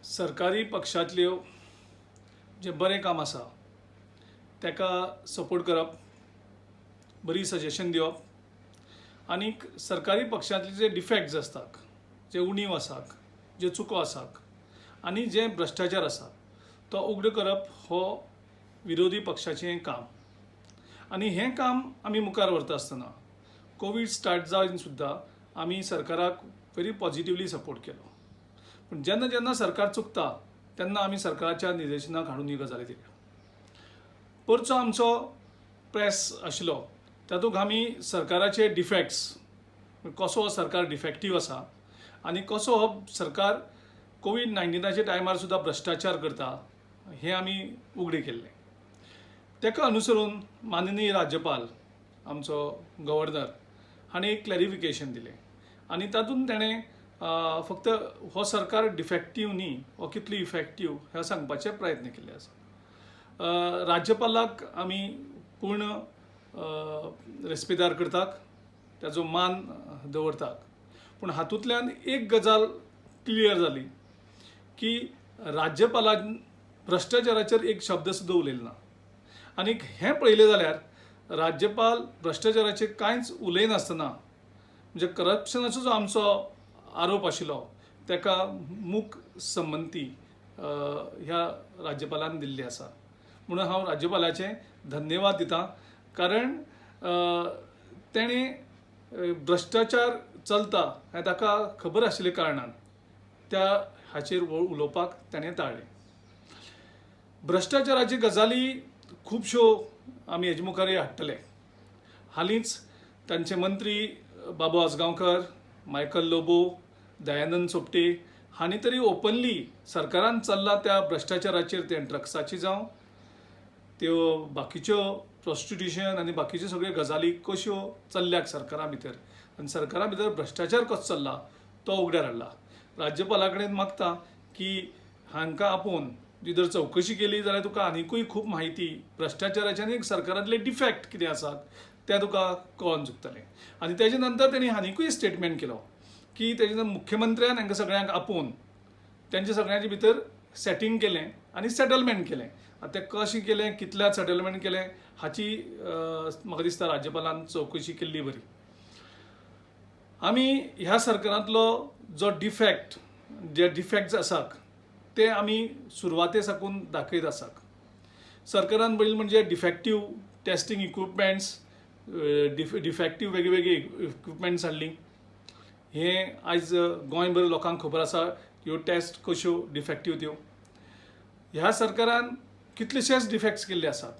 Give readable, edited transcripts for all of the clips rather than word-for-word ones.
सरकारी पक्षांतल्यो जें बरें काम आसा ताका सपोर्ट करप, बरी सजेशन दिवप आनीक सरकारी पक्षांतले जे डिफेक्ट्स आसतात, जे उणीव आसात, ज्यो चुको आसात आनी जे भ्रश्टाचार आसा तो उगडो करप हो विरोधी पक्षाचें काम. आनी हें काम आमी मुखार व्हरता आसतना कोवीड स्टार्ट जावन सुद्दां आमी सरकाराक व्हेरी पॉजिटिवली सपोर्ट केलो. पूण जेन्ना जेन्ना सरकार चुकता तेन्ना आमी सरकाराच्या निदर्शनाक हाडून ही गजाली दिल्या. परचो आमचो प्रेस आशिल्लो तातूंत आमी सरकाराचे डिफेक्ट्स, कसो हो सरकार डिफेक्टीव आसा आनी कसो हो सरकार कोवीड 19च्या टायमार सुद्दां भ्रश्टाचार करता हें आमी उगडें केल्लें. ताका अनुसरून माननीय राज्यपाल, आमचो गव्हर्नर हांणी एक क्लॅरिफिकेशन दिलें आनी तातूंत ताणें फक्त हो सरकार डिफेक्टीव न्ही, हो कितलो इफेक्टीव हें सांगपाचे प्रयत्न केल्ले आसा. राज्यपालाक आमी पूर्ण रेस्पेदार करतात, ताजो मान दवरतात, पूण हातूंतल्यान एक गजाल क्लियर जाली की राज्यपालान भ्रश्टाचाराचेर एक शब्द सुद्दां उलयलो ना. आनीक हें पळयलें जाल्यार राज्यपाल भ्रश्टाचाराचेर कांयच उलयनासतना, म्हणजे करप्शनाचो जो आमचो आरोप आशिल्लो ताका मूक संमती ह्या राज्यपालान दिल्ली आसा. म्हणून हांव राज्यपालाचें धन्यवाद दितां, कारण तेणें भ्रश्टाचार चलता हें ताका खबर आशिल्ल्या कारणान त्या हाचेर उलोवपाक ताणें टाळ्ळें. भ्रश्टाचाराची गजाली खुबश्यो आमी हेजे मुखारय हाडटले. हालींच तांचे मंत्री बाबू आजगांवकर, मायकल लोबो, दयानंद सोपटे हांणी तरी ओपनली सरकारान चल्ला त्या भ्रश्टाचाराचेर, तें ड्रग्साची जावं, त्यो बाकीच्यो प्रोस्टिट्युशन आनी बाकीच्यो सगळ्यो गजाली कश्यो चल्ल्यात सरकारा भितर आनी सरकारा भितर भ्रश्टाचार कसो चल्ला तो उगड्यार हाडला. राज्यपाला कडेन मागता की हांकां आपोवन जर चवकशी केली जाल्यार तुका आनिकूय खूब म्हायती भ्रश्टाचाराचे आनी सरकारांतले डिफेक्ट कितें आसात ते तुका कळोन चुकतलें. आनी तेजे नंतर तेणी आनिकूय स्टेटमेंट केलो की तेजे नंतर मुख्यमंत्र्यान हांकां सगळ्यांक आपोवन तेंचे सगळ्यांचे भितर सेटींग केलें आनी सेटलमेंट केलें. आतां तें कशें केलें, कितल्या सेटलमेंट केलें हाची म्हाका दिसता राज्यपालान चवकशी केल्ली बरी. आमी ह्या सरकारांतलो जो डिफेक्ट, जे डिफेक्ट्स आसात ते आमी सुरवाते साकून दाखयत आसात. सरकारान पयलीं म्हणजे डिफेक्टीव टेस्टींग इक्विपमेंट्स, डिफेक्टीव वेगळी वेगळी इक्विपमेंट्स हाडली. हें आयज गोंयभर लोकांक खबर आसा ह्यो टेस्ट कश्यो डिफेक्टीव त्यो. ह्या सरकारान कितलेशेच डिफेक्ट्स केल्ले आसात.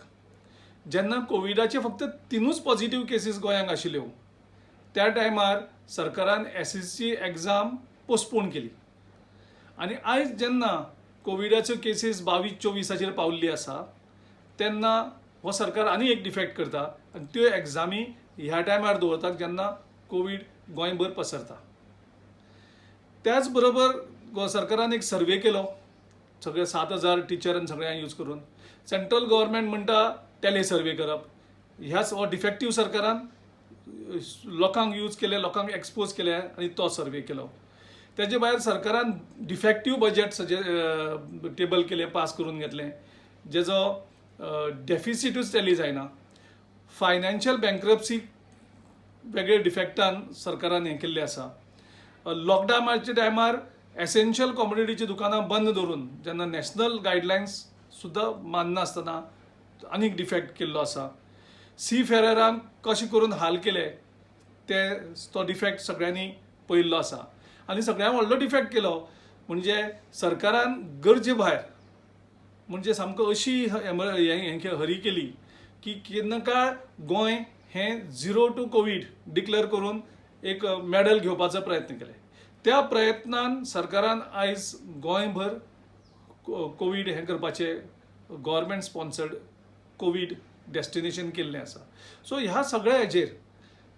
जेन्ना कोविडाचे फक्त 3 पॉजिटीव केसीस गोंयांक आशिल्ल्यो त्या टायमार सरकारान SSC exam postpone केली आनी आयज जेन्ना कोविडाच्यो केसीस 22-24 पावल्ली आसा तेन्ना हो सरकार आनी एक डिफेक्ट करता आनी त्यो एग्जामी ह्या टायमार दवरतात जेन्ना कोवीड गोंयभर पसरता. त्याच बरोबर सरकारान एक सर्वे केलो सगळे 7000 टिचर आनी सगळ्यांक यूज करून. सेंट्रल गव्हर्मेंट म्हणटा टेले सर्वे करप. ह्याच हो डिफेक्टीव सरकारान लोकांक यूज केले, लोकांक एक्सपोज केले आनी तो सर्वे केलो. तेजे भायर सरकारान डिफेक्टीव बजेट सजे टेबल केले, पास करून घेतलें, जेजो डेफिसिटूच टॅली जायना. फायनान्शियल बँक्रप्सी वेगळे डिफेक्टान सरकारान हें केल्लें आसा. लॉकडावनाच्या टायमार एसेन्शियल कॉमोडिटीची दुकानां बंद दवरून जेन्ना नॅशनल गायडलायन्स सुद्दां माननासतना आनीक डिफेक्ट केल्लो आसा. सी फेररांक कशें करून हाल केले ते तो डिफेक्ट सगळ्यांनी पळयल्लो आसा. आनी सगळ्यांत व्हडलो डिफेक्ट केलो म्हणजे सरकारान गरजे भायर म्हणजे सामको अशी हें हरी केली की केन्ना काळ गोंय हें 0 टू कोवीड डिक्लेअर करून एक मॅडल घेवपाचो प्रयत्न केले. त्या प्रयत्नान सरकारान आयज गोंयभर कोवीड हें करपाचें गव्हर्मेंट स्पॉन्सर्ड कोवीड डेस्टिनेशन केल्लें आसा. सो ह्या सगळ्या हेजेर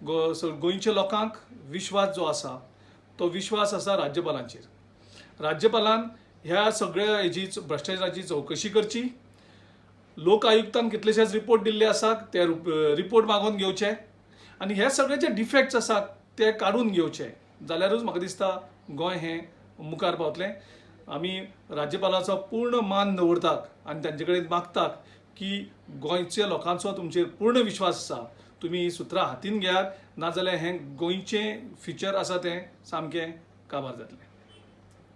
गोंयच्या लोकांक विश्वास जो आसा तो विश्वास आसा राज्यपालांचेर. राज्यपालान ह्या सगळ्या हेजी भ्रश्टाचाराची चवकशी करची. लोक आयुक्तान कितलेशेच रिपोर्ट दिल्ले आसात ते रिपोर्ट मागोवन घेवचे आनी हे सगळे जे डिफेक्ट्स आसात ते काडून घेवचे, जाल्यारूच म्हाका दिसता गोंय हें मुखार पावतलें. आमी राज्यपालाचो पूर्ण मान दवरतात आनी तांचे कडेन मागतात की गोंयच्या लोकांचो तुमचेर पूर्ण विश्वास आसा, तुमी ही सुत्रां हातीन घेयात, नाजाल्यार हें गोंयचें फ्युचर आसा तें सामकें काबार जातलें.